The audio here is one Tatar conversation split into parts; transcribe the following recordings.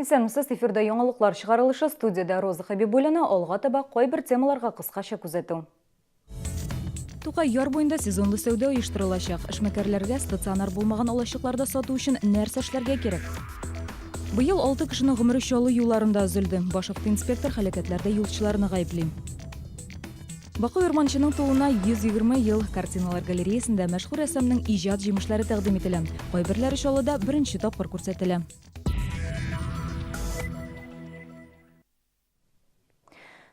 Исәнмесез, эфирда яңалыклар чыгарылышы, студиядә Роза Хәбибуллина, алга таба кайбер темаларга кыскача күзәтү. Тукай яр буенда сезонлы сәүдә оештырылачак. Эшмәкәрләргә стационар булмаган алачыкларда сату өчен нәрсә эшләргә кирәк? Быел алты кешенең гомере Чаллы юлларында өзелде. Баш автоинспектор һәлакәтләрдә юлчыларны гаепли. Бакый Урманчының тууына 120 ел. Картиналар галереясендә мәшһүр рәссамның иҗат җимешләре тәкъдим ителә. Кайберләре Чаллыда беренче тапкыр күрсәтелә.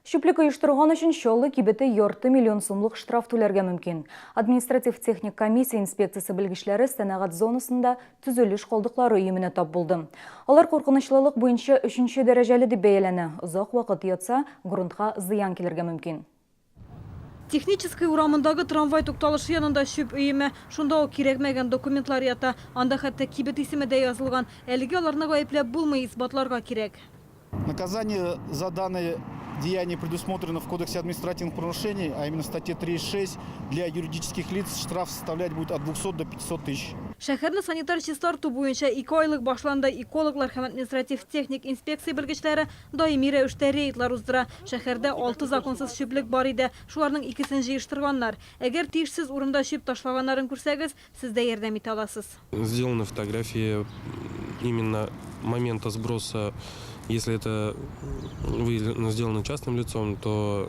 Чүплек оештырган өчен Чаллы кибете ярты миллион сумлык штраф түләргә мөмкин. Административ-техник комиссия инспекциясе белгечләре сәнәгать зонасында төзелеш калдыклары өеменә тап булды. Алар куркынычлылык буенча өченче дәрәҗәле дип бәяләнә. Озак вакыт ятса, грунтка зыян килергә мөмкин. Техническая урамындагы трамвай тукталышы янында чүп өеме. Шунда ук кирәкмәгән документлар ята. Анда хәтта кибет исеме дә язылган. Әлегә аларны гаепләп булмый, исбатларга кирәк. Наказание за данное деяние предусмотрено в Кодексе административных правонарушений, а именно в статье 3.6, для юридических лиц штраф составлять будет от 200 до 500 тысяч. Шәһәрне санитар чистарту буенча икеайлык башланды. Экологлар һәм административ-техник инспекция белгечләре Даими рәвештә рейдлар уздыра. Шәһәрдә алты законсыз чүплек бар иде. Шуларның икесен җыештырганнар. Әгәр тиешсез урында чүп ташлаганнарын күрсәгез, сез дә ярдәм итә аласыз. Сделаны фотографии именно момента сброса. Если это сделано частным лицом, то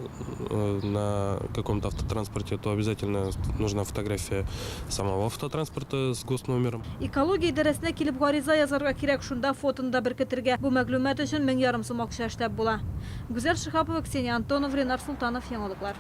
на каком-то автотранспорте, то обязательно нужна фотография самого автотранспорта с госномером. Экология идарәсенә килеп гариза язарга кирәк, шунда фотоны да беркетергә. Бу мәгълүмат өчен 1500 сум акча эшләп була. Гүзәл Шиһапова, Ксения Антонова, Ренар Солтанов, Яңалыклар.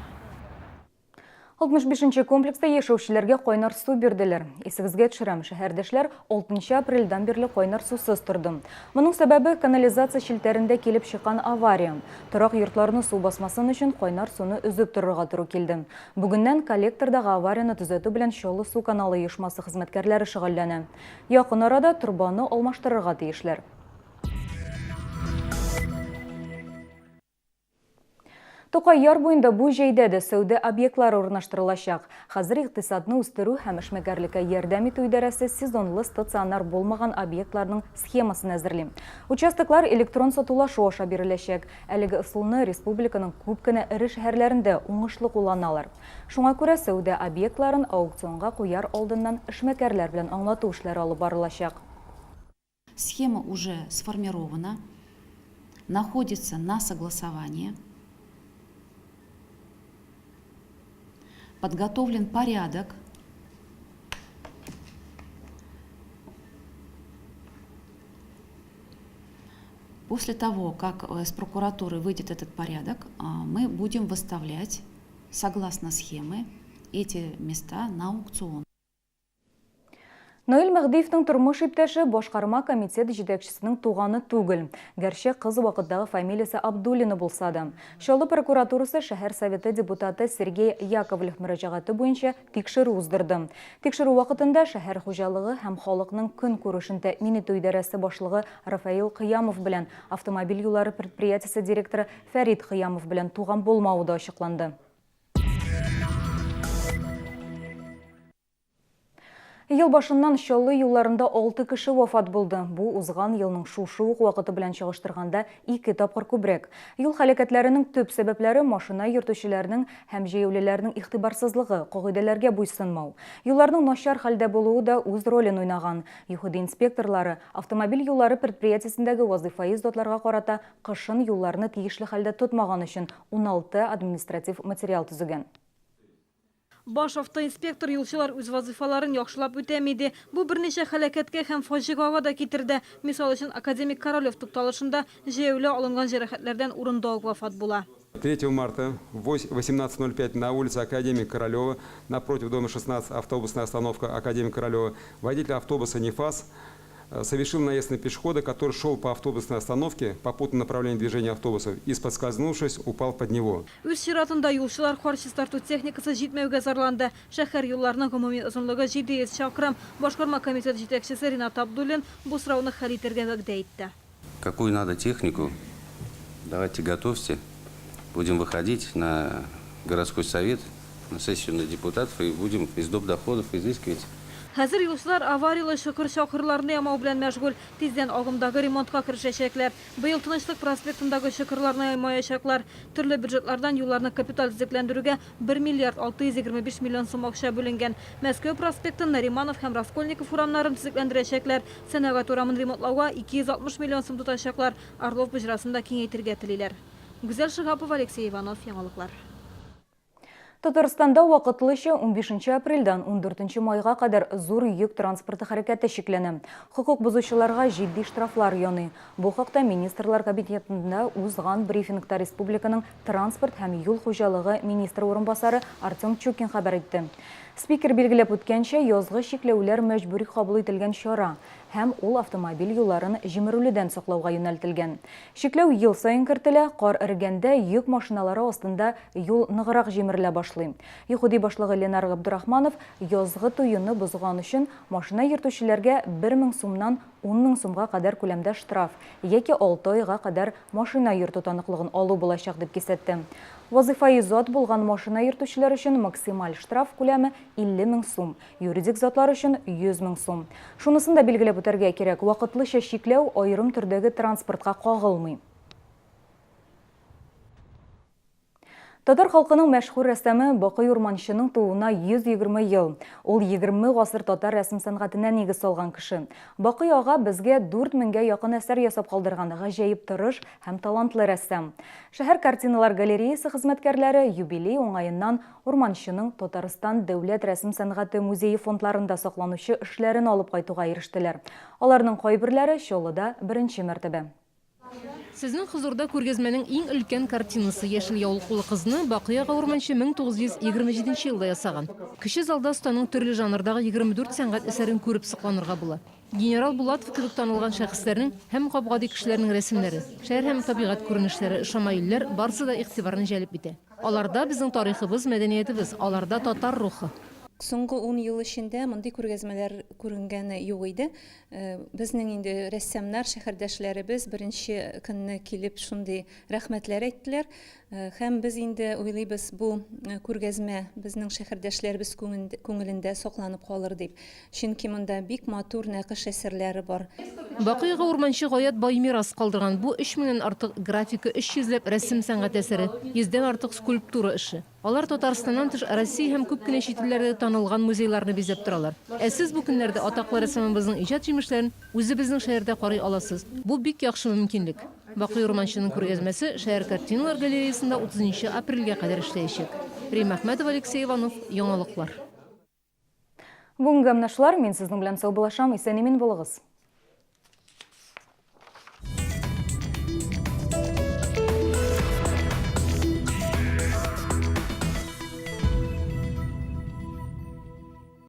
65 нче комплекста яшәүчеләргә кайнар су бирделәр. Исегезгә төшерәм, шәһәрдәшләр 6 нчы апрельдән бирле кайнар сусыз торды. Моның сәбәбе, канализация челтәрендә килеп чыккан авария. Торак йортларны су басмасын өчен кайнар суны өзеп торырга туры килде. Бүгеннән коллектордагы аварияне төзәтү белән Чаллы су каналы оешмасы хезмәткәрләре шөгыльләнә. Якын арада торбаны алмаштырырга тиешләр. Тукай яр буенда бу җәйдә дә сәүдә объектлары урнаштырылачак. Хәзер икътисадны үстерү һәм эшмәкәрлеккә ярдәм итү идарәсе сезонлы стационар булмаган объектларның схемасын әзерли. Участоклар электрон сатулашу аша биреләчәк. Әлеге ысулны республиканың күп кенә эре шәһәрләрендә уңышлы кулланалар. Шуңа күрә сәүдә объектларын аукционга куяр алдыннан эшмәкәрләр белән аңлату эшләре алып барылачак. Схема уже сформирована, находится на согласовании. Подготовлен порядок После того, как э, с прокуратуры выйдет этот порядок, а, мы будем выставлять, согласно схемы, эти места на аукцион. Наил Мәһдиевнең тормыш иптәше башкарма комитет җитәкчесенең туганы түгел. Гәрчә кыз вакыттагы фамилиясе Абдуллина булса да. Чаллы прокуратурасы шәһәр советы депутаты Сергей Яковлев мөрәҗәгате буенча тикшерү уздырды. Тикшерү вакытында шәһәр хуҗалыгы һәм халыкның көнкүрешен тәэмин итү идарәсе башлыгы Рафаил Кыямов белән автомобиль юллары предприятиесе директоры Фәрит Кыямов белән туган булмавы да ачыкланды. Ел башыннан Чаллы юлларында алты кеше вафат булды. Бу узган елның шушы ук вакыты белән чагыштырганда ике тапкыр күбрәк. Юл һәлакәтләренең төп сәбәпләре машина йөртүчеләрнең һәм җәяүлеләрнең игътибарсызлыгы, кагыйдәләргә буйсынмау. Юлларның начар хәлдә булуы да үз ролен уйнаган. ЮХИДИ инспекторлары автомобиль юллары предприятиесендәге вазыйфаи затларга карата кышын юлларны тиешле хәлдә тотмаган өчен 16 административ материал төзегән. Баш автоинспектор юлчылар үз вазыйфаларын яхшылап үтәми ди. Бу берничә һәлакәткә һәм фаҗигага да китерде. Мисал өчен, Академик Королев тукталышында җәяүле алынган җәрәхәтләрдән урында ук вафат була. Третьего марта в 18:05 на улице Академика Королева, напротив дома 16, автобусная остановка Академика Королева, водитель автобуса Нефаз совершил наезд на пешехода, который шел по автобусной остановке по попутном направлению движения автобусов и, споскользнувшись, упал под него. Үз чиратында юлчылар кар чистарту техникасы җитмәүгә зарланды. Шәһәр юлларының гомуми озынлыгы 700 чакрым. Башкарма комитет җитәкчесе Ринат Абдуллин бу сорауны хәл итәргә вәгъдә итте. Какую надо технику, давайте готовьте, будем выходить на городской совет, на сессию на депутатов и будем из доп. Доходов изыскивать. Хәзер юлчылар аварияле чокыр-чакырларны ямау белән мәшгуль. Тиздән агымдагы ремонтка керешәчәкләр. Быел Тынычлык проспектындагы чокырларны ямаячаклар. Төрле бюджетлардан юлларны капиталь төзекләндерүгә 1 миллиард 625 миллион сум акча бүленгән. Мәскәү проспектын, Нариманов һәм Раскольников урамнарын төзекләндерәчәкләр. Сәнәгать урамын ремонтлауга 260 миллион сум тотачаклар. Орлов боҗрасын да киңәйтергә телиләр. Гүзәл Шиһапова, Алексей Иванов, Яңалыклар. Татарстанда вакытлыча 15 апрельдән 14 майга кадәр зур йөк транспорты хәрәкәте чикләнә. Хокук бозучыларга җитди штрафлар яный. Бу хакта Министрлар Кабинетында узган брифингта республиканың транспорт һәм юл хуҗалыгы министры урынбасары Артем Чукин хәбәр итте. Спикер билгеләп үткәнчә, язгы чикләүләр мәҗбүри кабул ителгән чара. Һәм ул автомобиль юлларын җимерелүдән саклауга юнәлтелгән. Чикләү ел саен кертелә, кар эрегәндә йөк машиналары астында юл ныграк җимерелә башлый. ЮХИДИ башлыгы Ленар Габдрахманов язгы тыюны бозган өчен машина йөртүчеләргә 1000 сумнан 10 мең сумга кадәр күләмдә штраф яки алты айга кадәр машина йөртү таныклыгын алу булачак дип кисәтте. Вазыйфаи зат булган машина йөртүчеләр өчен максималь штраф күләме 50 мең сум, Юридик затлар өчен 100 мең сум. Шунысын да билгеләп үтәргә кирәк, вакытлыча чикләү аерым төрдәге транспортка кагылмый. Татар халкының мәшһүр рәссамы Бакый Урманченың тууына 120 ел. Ул 20 гасыр татар рәсем сәнгатенә нигез салган кеше. Бакый ага безгә 4 меңгә якын әсәр ясап калдырган гаҗәеп тырыш һәм талантлы рәссам. Шәһәр картиналар галереясы хезмәткәрләре юбилей уңаеннан Урманченың Татарстан дәүләт рәсем сәнгате музее фондларында сакланучы эшләрен алып кайтуга ирештеләр. Аларның кайберләре Чаллыда беренче мәртәбә. Сезнең хозурда күргәзмәнең иң өлкән картинасы, яшел яулыклы кызны Бакый ага Урманче 1927 нче елда ясаган. Кече залда останың төрле жанрдагы 24 сәнгать әсәрен күреп сокланырга була. Генерал Булатов кебек танылган шәхесләрнең һәм гап-гади кешеләрнең рәсемнәре, шәһәр һәм табигать күренешләре, шамаилләр, барысы да игътибарны җәлеп итә. Аларда безнең тарихыбыз, мәдәниятебез, аларда татар рухы. Соңгы ун ел эчендә мондый күргәзмәләр күренгәне юк иде. Безнең инде рәссамнар, шәһәрдәшләребез беренче көнне килеп шундый рәхмәтләр әйттеләр. Һәм без инде уйлыйбыз, бу күргәзмә безнең шәһәрдәшләребез күңелендә сакланып калыр дип. Чөнки монда бик матур нәкыш әсәрләре бар. Бакый ага Урманче гаять бай мирас калдырган. Бу, өч меңнән артык графика, өч йөзләп рәсем сәнгате әсәре, йөздән артык скульптура эше. Алар Татарстаннан тыш Россия һәм күп кенә чит илләрдәге танылган музейларны бизәп торалар. Ә сез бу көннәрдә атаклы рәссамыбызның иҗат җимешләрен үзебезнең шәһәрдә карый аласыз. Бу бик яхшы мөмкинлек. Бакый Урманченың күргәзмәсе шәһәр картиналар галереясында 30 нчы апрельгә кадәр эшләячәк. Римма Әхмәтова, Алексей Иванов, Яңалыклар. Бүгенгә менә шулар, мин сезнең белән саубуллашам, исән-имин булыгыз.